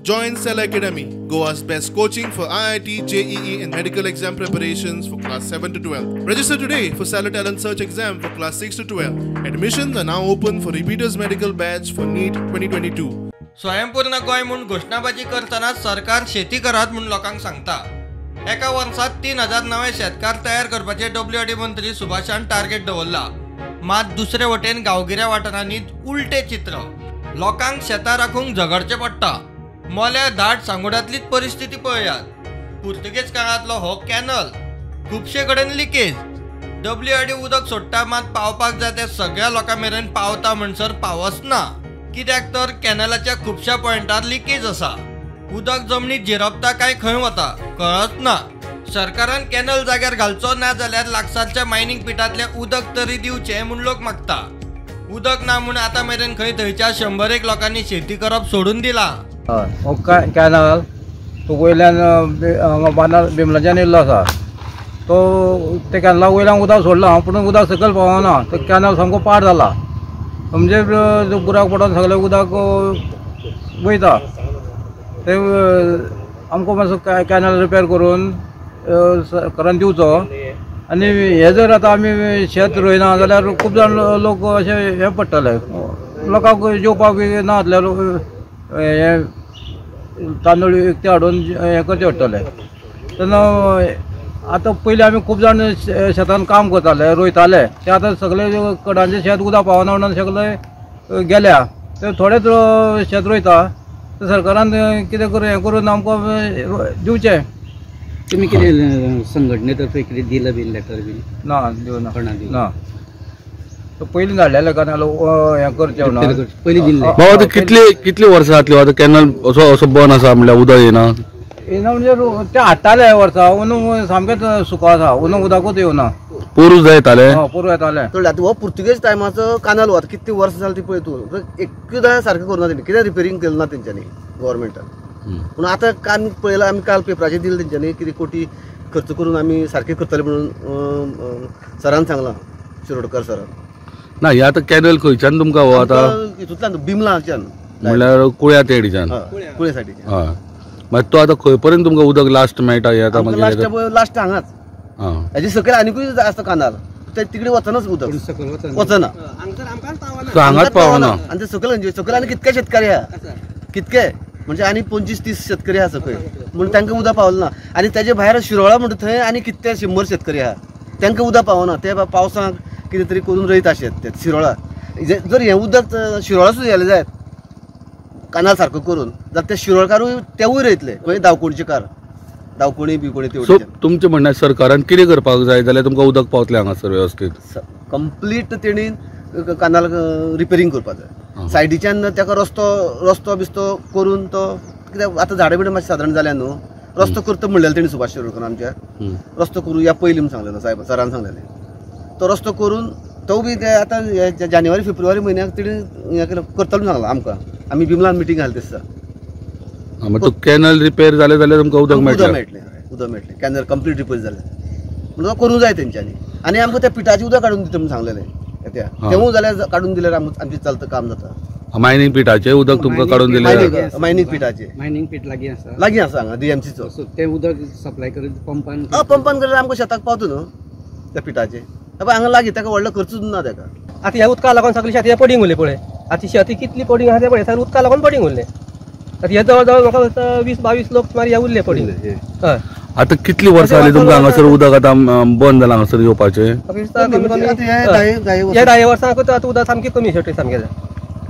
Join Cell Academy, Goa's best coaching for IIT, JEE and medical exam preparations for class 7 to 12. Register today for Stellar Talent Search exam for class 6 to 12. Admissions are now open for repeaters medical batch for NEET 2022. स्वयंपूर्ण गोंय म्हूण घोशणाबाजी करतना सरकार शेती करात म्हूण लोकांक सांगता. एका वर्सात 3000 नवे शेतकार तयार करपाचे डब्ल्यूआरडी मंत्री सुभाषान टार्गेट दवरला. मात दुसरे वटेन गांवगिऱ्या वाठारांनी उलटे चित्र. लोकांक शेतां राखूंक झगडचें पडटा. मोल्या दाट सांगोडांतलीच परिस्थिती पळयात. पुर्तुगेज काळांतलो हो कॅनल खुबशे कडेन लिकेज. डब्ल्यूआरडी उदक सोडटा मात पावपाक जाय त्या सगळ्या लोकां मेरेन पावता म्हणसर पावसना. कित्याक तर कॅनलाच्या खुबश्या पॉयंटार लिकेज आसा. उदक जमनीत झिरपता काय खंय वता कळच ना. सरकारान कॅनल जाग्यार घालचो ना जाल्यार लागसारच्या मायनिंग पिटांतलें उदक तरी दिवचें म्हूण लोक मागता. उदक ना म्हूण आतां मेरेन खंय थंयच्या 100 लोकांनी शेती करप सोडून दिला. हो कॅनल तो वयल्यान हांगा बांदार बिमलाच्यान येयल्लो आसा. तो ते कॅनला वयल्यान उदक सोडलां पूण उदक सकयल पावना. तो कॅनल सामको पाड जाला. म्हणजे बुराक पडोन सगळें उदक वयता. ते आमकां मातसो कॅनल रिपेर करून सरकारान दिवचो. आनी हे जर आतां आमी शेत रोयना जाल्यार खूब जाण लोक अशे हे पडटले. लोकांक जेवपाक बी ना जातले. हे तांदूळ विकते हाडून हें करचें पडटलें. तेन्ना आतां पयलीं आमी खूब जाण शेतान काम करताले, रोयताले. ते आतां सगळे कडांचें शेत उदक पावना म्हणून सगळे गेल्या. ते थोडेच शेत रोयता. ते सरकारान कितें करून हें करून आमकां दिवचें. तुमी कितें संघटने तर्फे कितें दिलां बीन लेटर बीन? ना दिवना ना. पयलीं धाडलेलें कॅनल हें करचें म्हणून पयलीं दिल्लें. बाबा आतां कितली कितली वर्सां जातली आतां कॅनल असो असो बंद आसा म्हणल्यार उदक येना? येना म्हणजे ते हाडटाले वर्सा अंदू सामकेंच सुको आसा. अंदू उदकूच येवना. पोरूं जाय येताले? पोरूं येताले. आतां हो पुर्तुगेज टायमाचो कानाल आतां कितली वर्सां जालीं ती पळय तूं. एकदां सारकें करूना तेणी. कितें रिपेरींग केलें ना तेंच्यांनी गोवोरमेंटान. पूण आतां कान पळयलां आमी काल पेपराचेर दिलें तेंच्यांनी कितें कोटी खर्च करून आमी सारकें करतले म्हणून सरान सांगलां, शिरोडकर सरान. ना हे आतां कॅनल खंयच्यान तुमकां हो आतां? हितूंतल्यान बिमलाच्यान म्हणल्यार कुळ्या तेडीच्यान. कुळ्या सायडीच्यान. हय. मागीर तो आतां खंय पर्यंत तुमकां उदक लास्ट मेळटा? हे आतां मागीर लास्ट हांगाच. हेजे सकयल आनिकूय आसता कानाल ते तिकडे वचनाच उदक वचना. हांगाच पावना. आनी ते सकयल सकयल आनी कितके शेतकारी आहा कितके म्हणजे आनी 25-30 शेतकरी आहा सकयल म्हणून तांकां उदक पावलें ना. आनी तेजे भायर शिरोळा म्हणटा थंय आनी कितके 100 शेतकरी आहा तांकां उदक पावना. ते पावसाक कितें तरी करून रोयता शेत ते शिरोळा. जर हें उदक शिरोळा सुद्दां गेलें जायत कानाल सारको करून जाल्यार ते शिरोळकारूय तेवूय रोयतले खंय दावकोणचेकार दावकोणी बिवकोणी सो तुमचें म्हणणें सरकारान कितें करपाक जाय जाल्यार तुमकां उदक पावतलें हांगासर वेवस्थीत? कंप्लीट तेणी कानाल रिपेरींग करपाक जाय. सायडीच्यान ताका रस्तो रस्तो बिस्तो करून तो कित्याक आतां झाडां बिडां मातशें सादारण जाल्या न्हू. रस्तो करता म्हणलेलें तेणी सुभाष शिरोडकर आमच्या. रस्तो करूं या पयलीं म्हूण सांगलेलो साहेब सरान सांगलेलें. तो रस्तो करून तो बी ते आतां जानेवारी फेब्रुवारी म्हयन्याक तेणी हें करतलो म्हूण सांगलां आमकां. आमी बिमलान मिटींग घाल दिसता. तो कॅनल रिपेर जालें जाल्यार तुमकां उदक मेळटलें? मेळटलें उदक मेळटलें. कॅनल कंप्लीट रिपेर जालें म्हणून करूं जाय तेंच्यांनी. आनी आमकां त्या पिठाचें उदक काडून दिता म्हूण सांगलेलें त्या तेवूय जाल्यार काडून दिल्यार आमचें चलता काम जाता. मायनींग पिठाचें उदक तुमकां काडून दिलें? मायनींग पिठाचें. मायनींग पीठ लागीं आसा? लागीं आसा हांगा डीएमसीचो. तें उदक सप्लाय करून पंपान? पंपान केल्यार आमकां शेताक पावता न्हू त्या पिठाचें. हांगा लागीं ताका व्हडलो खर्चूच ना ताका. आतां ह्या उदका लागून सगळी शेती पडींग उरली पळय. आतां शेती कितली पडींग आसा तें पळय सगळें उदका लागून पडींग उरलें. आतां हे जवळ जवळ म्हाका दिसता 20-22 लोक सुमार हे उरले पडींग. हय. आतां कितली वर्सां जालीं तुमकां हांगासर उदक आतां बंद जालां हांगासर येवपाचें? ह्या 10 वर्सां आतां उदक सामकें कमी शेवटी सामकें.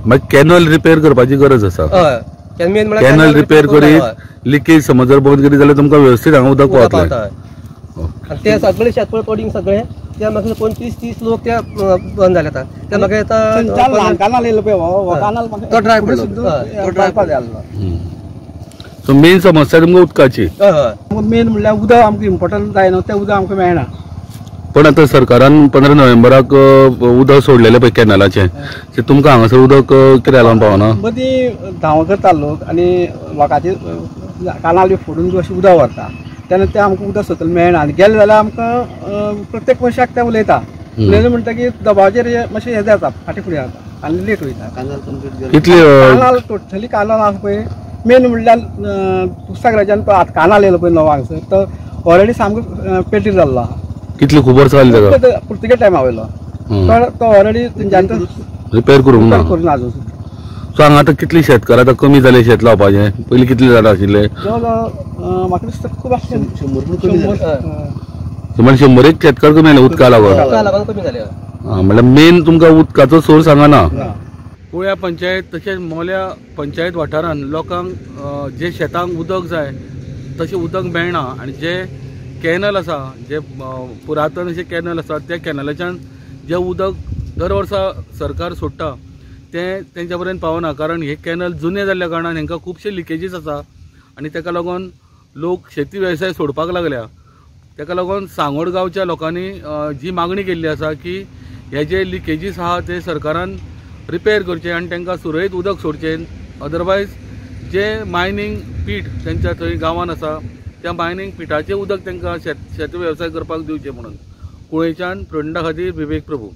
मागीर कॅनल रिपेर करपाची गरज आसा. हय. कॅनल रिपेर करीत लिकेज समज जर बंद करीत जाल्यार तुमकां वेवस्थीत हांगा उदक पावतलें. आनी ते सगळे शेत पळय पडींग सगळे ते मागीर 25-30 लोक ते बंद जाले आतां. ते मागीर तो ड्राय पडलो. सो मेन समस्या तुमकां उदकाची. मेन म्हणल्यार उदक आमकां इम्पॉर्टंट जाय न्हू तें उदक आमकां मेळना. पण आतां सरकारान 15 नोव्हेंबराक उदक सोडलेलें पळय कॅनलाचें, ते तुमकां हांगासर उदक कित्याक लागून पावना? मदीं धांव करता लोक आनी लोकांचे कानाल बी फोडून अशें उदक व्हरता तेन्ना तें आमकां उदक सकयल मेळना. आनी गेलें जाल्यार आमकां प्रत्येक मनशाक तें उलयता उलयलें म्हणटकीर दबावाचेर मातशें हें जाता फाटीं फुडें जाता आनी लेट वयता. कितली कानाल टोटली कानाल आसा पळय मेन म्हणल्यार दुधसागराच्यान तो आतां कानाल येयलो पळय नवो हांगसर तो ऑलरेडी सामको पेटीर जाल्लो आहा. कितली खूब वर्सां जाली ताका? पुर्तुगेज टायमा वयलो तो ऑलरेडी तेंच्यांनी रिपेर करूंक ना, करूंक ना अजून सुद्दां. सो हांगा आतां कितले शेतकार आतां कमी जाले शेत लावपाचें? पयलीं कितले जाणां आशिल्ले? जवळ जवळ म्हाका दिसता खूब आसले, 100 कमी जाले. म्हणजे 100 एक शेतकार कमी जाले उदका लागून. उदका लागून कमी जाले. म्हणल्यार मेन तुमकां उदकाचो सोर्स हांगा ना. कुळ्या पंचायत तशेंच मोल्या पंचायत वाठारान लोकांक जे शेतांक उदक जाय तशें उदक मेळना आनी जे कॅनल आसा, जे पुरातन अशे कॅनल आसा त्या कॅनलाच्यान जे उदक दर वर्सा सरकार सोडटा तें तेंच्या पर्यंत पावना, कारण हे कॅनल जुने जाल्ल्या कारणान हेंकां खुबशे लिकेजीस आसा आनी ताका लागून लोक शेती वेवसाय सोडपाक लागल्या. ताका लागून सांगोड गांवच्या लोकांनी जी मागणी केल्ली आसा की हे जे लिकेजीस आहा ते सरकारान रिपेर करचे आनी तांकां सुरळीत उदक सोडचें, अदरवायज जे मायनींग पीठ तेंच्या थंय गांवान आसा त्या मायनींग पिठाचें उदक तांकां शेत वेवसाय करपाक दिवचें म्हणून. कुळेच्यान प्रणदा खातीर विवेक प्रभू.